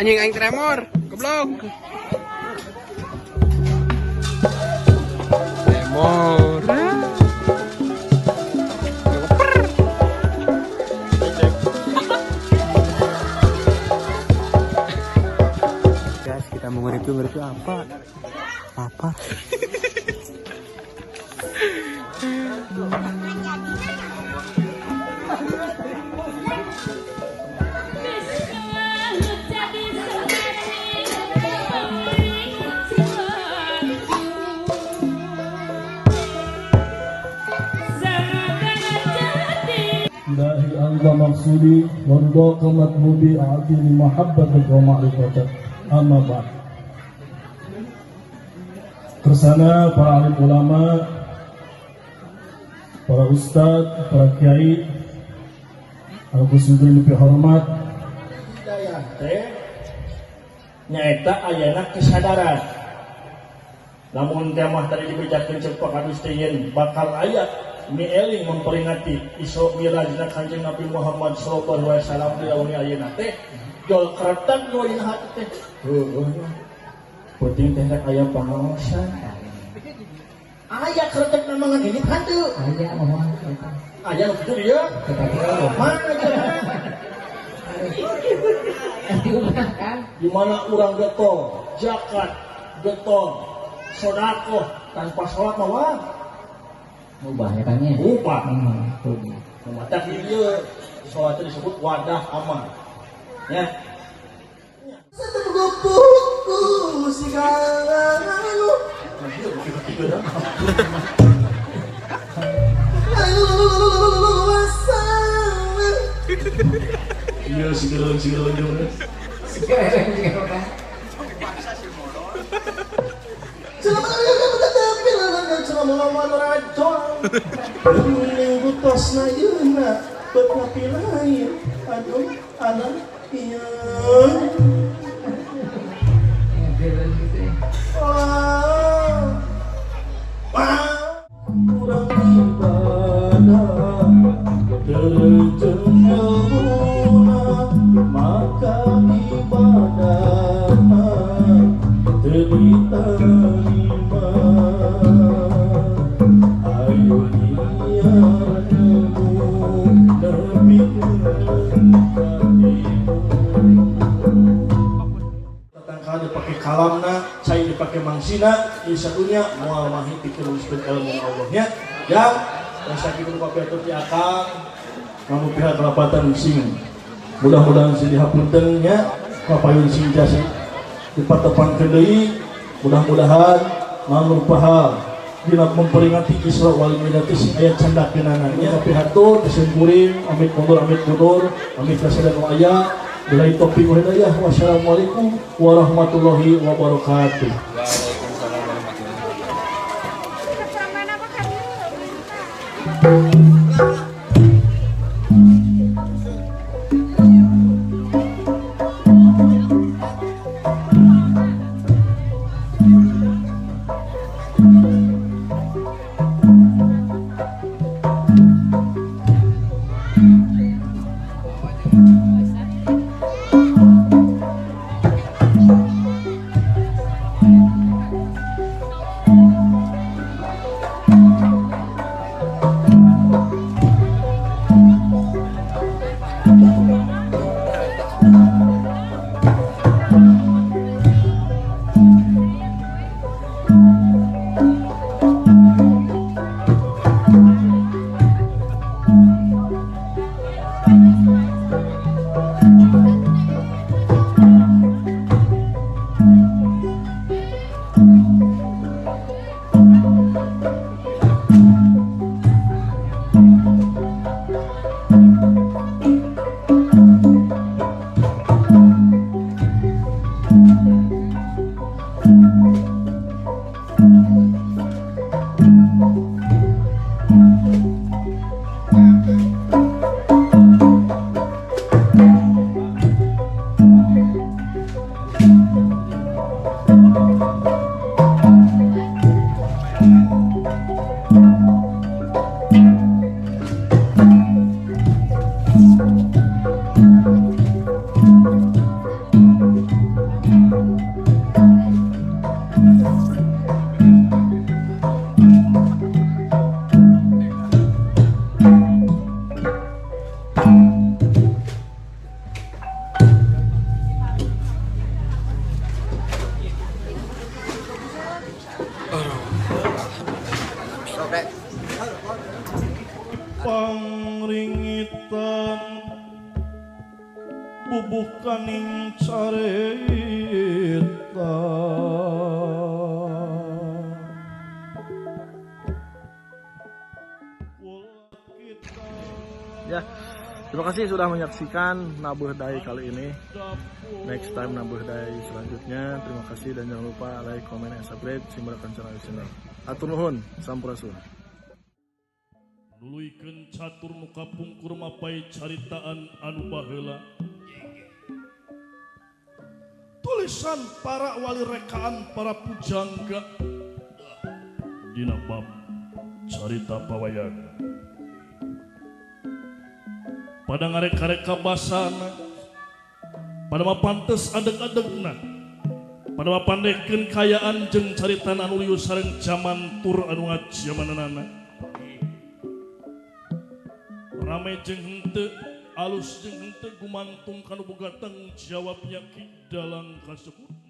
Anjing aing tremor, goblok. Tremor. Guys, kita mau nge-review nge-review apa? Apa? إلهي أنت مقصودي ورضاك مطلوبي أعطيني محبتك ومعرفتك أما بعد. Kersana para alim ulama, para ustadz, para kiai, aku sendiri lebih hormat. Hidayah teh nyaeta ayana kesadaran. Lamun teh mah tadi dibejakeun ceuk Pak Kadus teh yen bakal aya mieling memperingati Isra Mi'rajna Kanjeng Nabi Muhammad sallallahu alaihi wasallam di wengi ayeuna teh jol keretak nu dina hati teh. Heueuh. Penting teh rek aya pangaosan. Aya kretek namangan ini henteu. Aya mohon. Aya nu kitu dieu. Mana jelema? Di rumah kan. Di mana urang getol, zakat, getol, sodakoh tanpa sholat mah wah, Mubah ya kan ya. Mubah. Tuh. Mata ieu sholat itu disebut wadah amal. Ya. Iya, segala segala Sekarang juga kan. Gitu ya. Kurang ibadah terjun ilmuna, maka ibadahna teu diterima. Ayo nyiar ilmu nepikeun ka timu. Tatangkal dipake kalamna, cai dipake mangsina, di sadunya moal mahi pikeun nuliskeun ilmu Allah nya. Ya, rasa kitu papiatur ti akang nganu pihak kelapatan sing. Mudah-mudahan sing dihapunten nya, kapayun sing jasa dipatepangkeun deui, mudah-mudahan mangrupaha dina memperingati Isra wal Mi'raj sing aya candakeunana nya. Kapihatur disimkuring amit mundur amit mundur amit kasada nu aya. Billahi taufiq wal hidayah. Wassalamualaikum warahmatullahi wabarakatuh. Waalaikumsalam warahmatullahi wabarakatuh. Bubukaning carita Ya, terima kasih sudah menyaksikan Nabuh Dai kali ini. Next time Nabuh Dai selanjutnya. Terima kasih dan jangan lupa like, comment, and subscribe Simbara Kencana Channel. Atur nuhun, sampurasun. Nuluykeun catur nu kapungkur mapai caritaan anu baheula. Tulisan para wali rekaan para pujangga dina bab carita pawayangan. Pada ngarek-karek kabasana, pada mapantes adeg-adegna, pada mapandekeun kayaan jeung caritaan anu lieu sareng jaman tur anu ngajamananana. Rame jeung henteu, alus jeung henteu gumantung kanu boga tanggung jawabnya Ki Dalang kasebut.